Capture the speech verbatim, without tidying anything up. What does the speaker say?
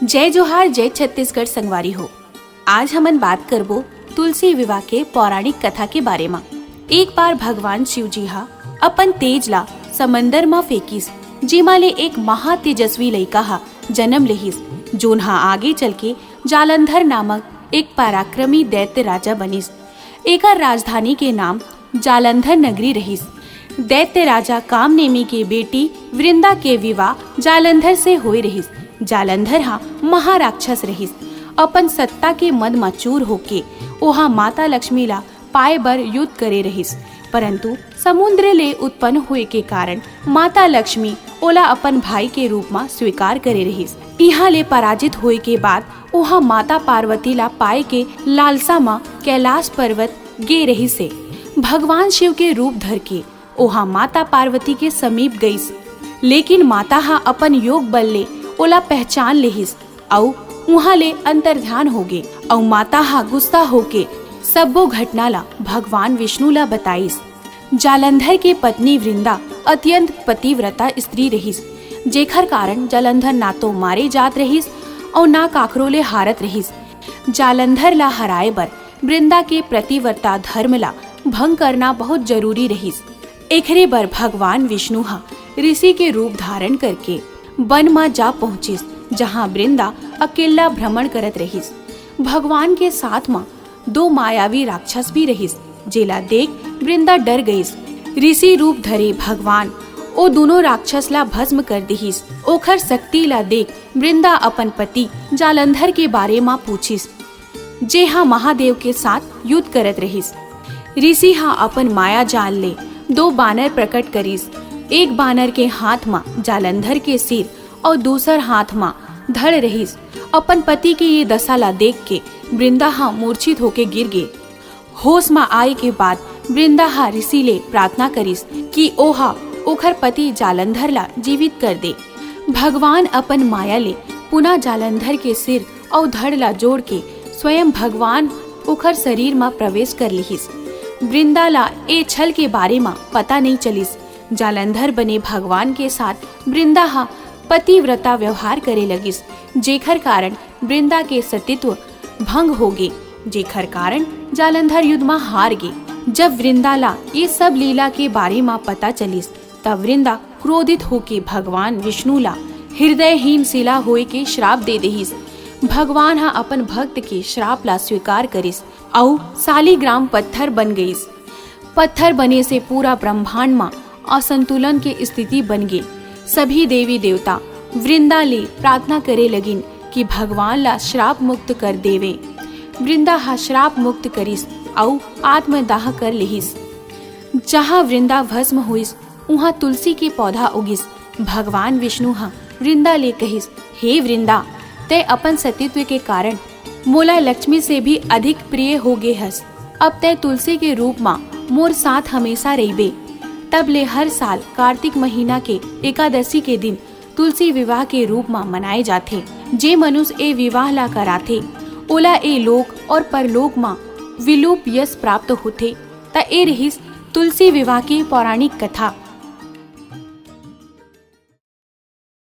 जय जोहार, जय छत्तीसगढ़ संगवारी हो। आज हमन बात करबो तुलसी विवाह के पौराणिक कथा के बारे म। एक बार भगवान शिव जी हा अपन तेज ला समंदर म फेंकिस, जेमा ले एक महा तेजस्वी लइका हा जन्म लेहिस, जोन हा आगे चल के जालंधर नामक एक पराक्रमी दैत्य राजा बनिस। एकर राजधानी के नाम जालंधर नगरी रहिस। दैत्य राजा कामनेमी के बेटी वृंदा के विवाह जालंधर से होए रहिस। जालंधर हा महाराक्षस रहिस। अपन सत्ता के मद म चूर होके ओहा माता लक्ष्मी ला पाए बर युद्ध करे रहिस, परंतु समुद्र ले उत्पन्न होए के कारण माता लक्ष्मी ओला अपन भाई के रूप म स्वीकार करे रहिस। इहां ले पराजित होए के बाद ओहा माता पार्वती ला पाए के लालसा म कैलाश पर्वत गे रहिस हे। भगवान शिव के रूप धर के ओहा माता पार्वती के समीप गईस, लेकिन माता हा अपन योग बल ले ओला पहचान लेहिस अउ उहां ले अंतर्ध्यान होगे अउ माता हा गुस्सा होके सब्बो घटना ला भगवान विष्णु ला बताइस। जालंधर के पत्नी वृंदा अत्यंत पतिव्रता स्त्री रहिस, जेखर कारण जालंधर ना तो मारे जात रहिस अउ ना काकरो ले हारत रहिस। जालंधर ला हराए बर वृंदा के पतिव्रता धर्म ला भंग करना बहुत जरूरी रहिस। एकरे बर भगवान विष्णु हा ऋषि के रूप धारण करके वन म जा पहुंचिस, जहां वृंदा अकेला भ्रमण करत रहिस। भगवान के साथ म दो मायावी राक्षस भी रहिस, जेला देख वृंदा डर गईस। ऋषि रूप धरे भगवान ओ दोनों राक्षस ला भस्म कर दिहिस। ओखर शक्ति ला देख वृंदा अपन पति जालंधर के बारे म पूछिस, जे हा महादेव के साथ युद्ध करत रहिस। ऋषि हा अपन माया जाल ले दो बानर प्रकट करिस। एक बानर के हाथ म जालंधर के सिर अउ दूसर हाथ म धड़ रहिस। अपन पति के ये दशा ला देख के वृंदा हा मूर्छित होके गिर गे। होश म आए के बाद वृंदा हा ऋषि ले प्रार्थना करिस कि ओहा ओखर पति जालंधर ला जीवित कर दे। भगवान अपन माया ले पुनः जालंधर के सिर अउ धड़ ला जोड़ के स्वयं भगवान ओखर शरीर म प्रवेश कर लिहिस। वृंदा ला ए छल के बारे म पता नइ चलिस। जालंधर बने भगवान के साथ वृंदा हा पतिव्रता व्यवहार करे लगिस, जेखर कारण वृंदा के सतीत्व भंग हो गे, जेखर कारण जालंधर युद्ध म हार गे। जब वृंदा ला ये सब लीला के बारे म पता चलिस, तब वृंदा क्रोधित होके भगवान विष्णु ला हृदयहीन शिला होए के श्राप दे देहिस। भगवान हा अपन भक्त के श्राप ला स्वीकार करिस अउ शालिग्राम पत्थर बन गईस। पत्थर बने से पूरा ब्रह्मांड म असंतुलन के स्थिति बन गे। सभी देवी देवता वृंदा ले प्रार्थना करे लगिन कि भगवान ला श्राप मुक्त कर देवे। वृंदा हा श्राप मुक्त करिस अउ आत्मदाह कर लिहिस। जहाँ वृंदा भस्म होइस, उहाँ तुलसी के पौधा उगिस। भगवान विष्णु ह वृंदा ले कहिस, "हे वृंदा, तैं अपन सतीत्व के कारण मोला लक्ष्मी से भी अधिक प्रिय हो गे हस। अब तैं तुलसी के रूप म मोर साथ हमेशा रहिबे।" तब ले हर साल कार्तिक महीना के एकादशी के दिन तुलसी विवाह के रूप म मनाए जाथे। जे मनुष्य ए विवाह ला कराथे, ओला ए लोक और परलोक म विलूप यश प्राप्त होथे। त ए रिहिस तुलसी विवाह के पौराणिक कथा।